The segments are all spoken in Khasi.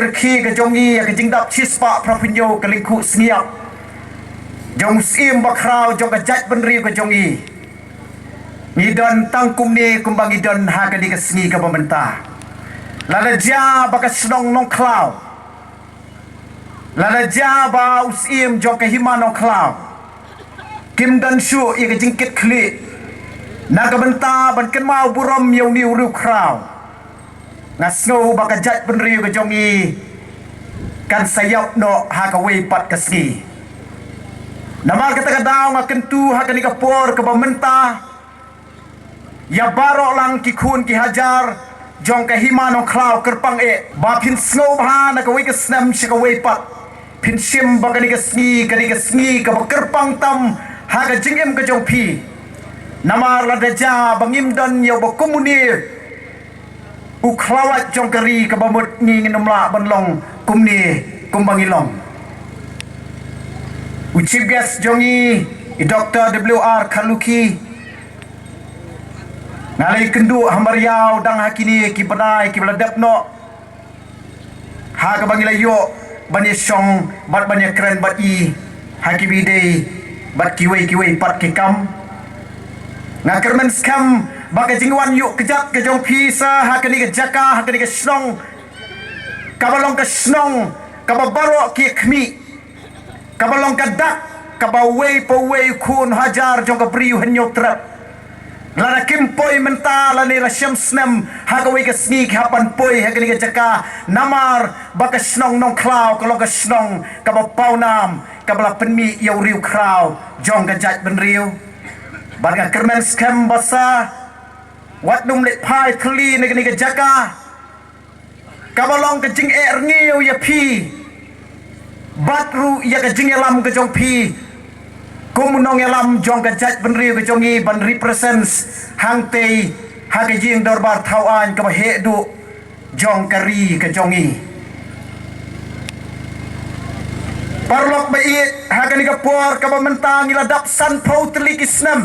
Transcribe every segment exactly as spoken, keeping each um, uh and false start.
rkhie ka jong ngi ïa ka jingdap shispah phraphew ka lyngkhuh sngi ïap jong u Syiem Bakhraw jong ka jaitbynriew ka jong ngi. Ngi don tang kumne kumba ngi don ha kane ka sngi kaba mynta. Lada jia ba ka shnong Nongkhlaw, lada jia ba u Syiem jong ka hima Nongkhlaw kim don shuh ïa ka jingkitkhlieh na ka bynta ban kynmaw burom ïa une u riewkhraw, nga sngew ba ka jaitbynriew ka jong ngi kan sa ïap noh ha kawei pat ka sngi. Namar kata ka daw nga kyntu ha kane ka por kaba mynta ïa baroh lang ki khun ki hajar jong ka hima Nongkhlaw kyrpang eh ba phin sngew bha na kawei ka snem sha kawei pat, phin shim ba kane ka sngi ka dei ka sngi kaba kyrpang tam ha ka jingim ka jong phi. Namar lada jia ba ngim don ïa uba kum une u khlawait jong ka ri kaba mut ngi ngin ym lah ban long kumne kumba ngi long. U chief guest jong ngi, i Doctor W R Kharlukhi, nga la ïakynduh ha mariaw dang ha kine ki bnai kiba la dep noh ha kaba ngi la ïoh ban ïashong bad ban ïakren bad i ha kiba ïadei bad kiwei kiwei pat ki kam. Nga kyrmen skhem ba ka jingwan ïuh kjat ka jong phi sa ha kane ka jaka, ha kane ka shnong kaba long ka shnong kaba baroh ki khmih, kaba long ka dak kaba uwei pa uwei u khun hajar jong ka Bri u Hynñiewtrep, lada kim poi mynta lane la shem snem, ha kawei ka sngi ki hap ban poi ha kane ka jaka. Namar ba ka shnong Nongkhlaw ka long ka shnong kaba pawnam, kaba la pynmih ïa u riewkhraw jong ka jaitbynriew. Bad nga kyrmen skhem ba sa wat nym leit phai thylli na kane ka jaka kaba long ka jingeh rngiew ïa phi bad ruh ïa ka jingïalam ka jong phi kum u nongïalam jong ka jaitbynriew ka jong ngi ban represent hangtei ha ka ïing dorbar thaw aiñ kaba heh duh jong ka ri ka jong ngi. Paralok ba ïeit, ha kane ka por kaba mynta ngi la dap sanphew tylli ki snem.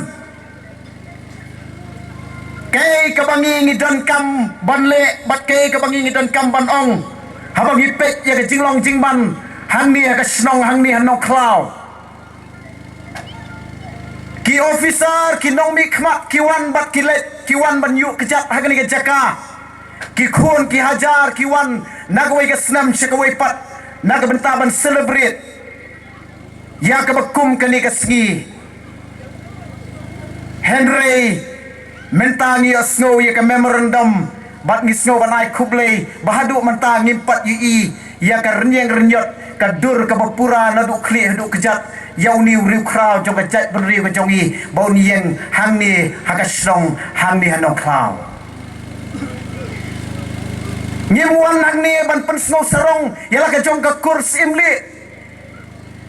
Kaei kaba ngi ngi donkam ban leh bad kaei kaba ngi ngi donkam ban ong haba ngi peit ïa ka jinglong jingman hangne ha ka shnong hangne ha Nongkhlaw. Ki officer, ki nongmihkhmat ki wan bad ki leit, ki wan ban ïuh kjat ha kane ka jaka. Ki khun ki hajar ki wan na kawei ka snem sha kawei pat na ka bynta ban celebrate ïa kaba kum kane ka sngi. Hynrei mynta ngi ïohsngew ïa ka memorandum bad ngi sngew ban ai khublei ba haduh mynta ngim pat ïohi ïa ka rynïeng rynïot, ka dur kaba pura naduh khlieh haduh kjat ïa une u riewkhraw jong ka jaitbynriew ka jong ngi ba un ïeng hangne ha ka shnong hangne ha Nongkhlaw. Ngim wan hangne ban pynsngew sarong ïa la ka jong ka kur Syiemlieh.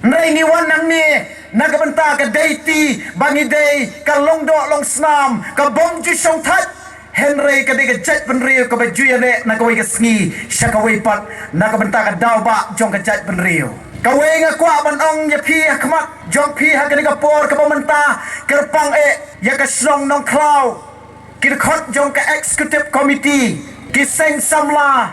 Hynrei ngi wan hangne na ka bynta ka dei ti ba ngi dei ka long doh long snam, ka bym ju shong thait. Hynrei ka dei ka jaitbynriew kaba ju ïaleh na kawei ka sngi sha kawei pat na ka bynta ka daw ba jong ka jaitbynriew. Kawei nga kwah ban ong ïa phi ha khmat jong phi ha kane ka por kaba mynta, kyrpang eh ïa ka shnong Nongkhlaw, ki dkhot jong ka executive committee, ki seng samla,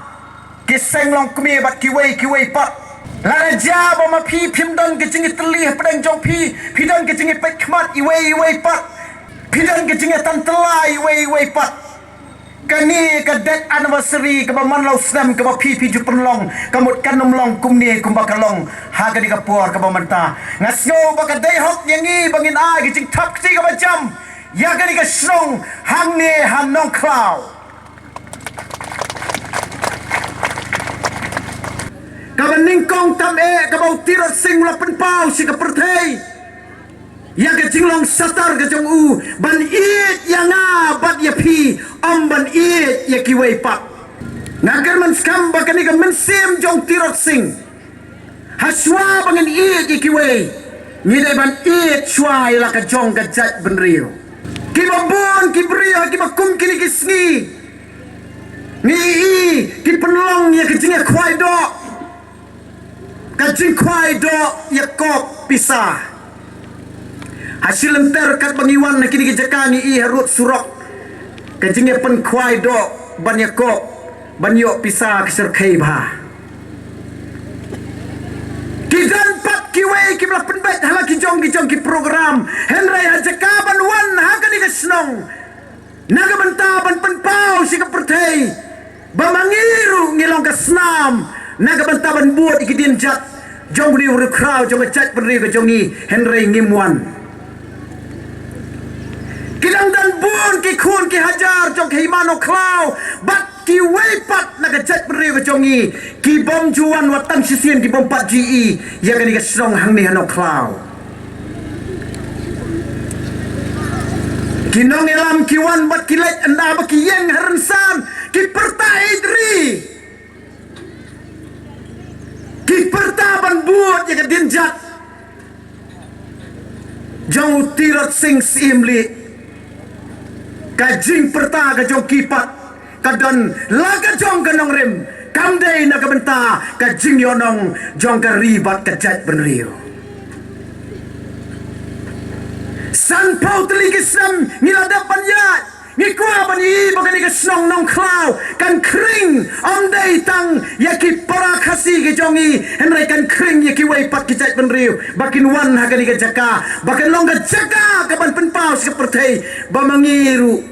ki seng longkmie bad kiwei kiwei pat. Lada jia ba ma phi phim don ka jingïatylli hapdeng jong phi, phi don ka jingïapeit khmat iwei iwei pat, phi don ka jingïatan tylla iwei iwei pat. Kane ka death anniversary kaba man la u snem kaba phi phi ju pynlong, ka mut kan ym long kumne kumba ka long ha kane ka por kaba mynta. Nga sngew ba ka dei hok ïa ngi ba ngin ai ka jingthap kti kaba jam ïa kane ka shnong hangne ha Nongkhlaw. Kaba nyngkong tam eh kaba u Tirot Sing u la pynpaw sha ka pyrthei ïa ka jinglong shatar ka jong u ban ïeit ïa nga bad ïa phi, ym ban ïeit ïa kiwei pat. Nga kyrmen skhem ba kane ka mynsiem jong Tirot Sing, ha shuwa ba ngin ïeit ïa kiwei, ngi dei ban ïeit shuwa ïa la ka jong ka jaitbynriew. Kiba bun ki briew ha kiba kum kine ki sngi ngi i ki pynlong ïa ka jingïakhwai doh, ka jingkhwai doh ïa kop pisa. Ha shi lynter katba ngi wan ha kine ki jaka ngi i harud surok ka jingïapynkhwai doh ban ïa kop, ban ïoh pisa ka shyrkhei bha. jong ki jong ki program, hynrei ha jaka ban wan ha kane ka shnong na ka bynta ban pynpaw sha ka pyrthei ba ma ngi ruh ngi long ka snam na ka bynta ban bud ïa ki dienjat jong une u riewkhraw jong ka jaitbynriew ka jong ngi, hynrei ngim wan. Ki dang don bun ki khun ki hajar jong ka hima Nongkhlaw bad kiwei pat na ka jaitbynriew ka jong ngi ki bym ju wan wat tang shisien, ki bym pat ju ïohi ïa kane ka shnong hangne ha Nongkhlaw. Ki nongïalam ki wan bad ki leit ynda ba ki ïeng ha rynsan, ki pyrta ïeit ri, ki pyrta ban bud ïa ka dienjat jong u Tirot Sing Syiem Lieh. Ka jingpyrta ka jong ki pat ka don la ka jong ka nongrim, kam dei na ka bynta ka jingïohnong jong ka ri bad ka jaitbynriew. Sanphew tylli ki snem ngi la dep ban ïaid, ngi kwah ban ïohi ba kane ka shnong Nongkhlaw kan khring, ym dei tang ïa ki para Khasi ki jong ngi, hynrei kan khring ïa kiwei pat ki jaitbynriew ba kin wan ha kane ka jaka, ba kan long ka jaka ka ban pynpaw sha ka pyrthei ba ma ngi ruh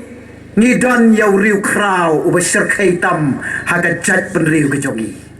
ngi don ïa u riewkhraw uba shyrkhei tam ha ka jaitbynriew ka jong ngi.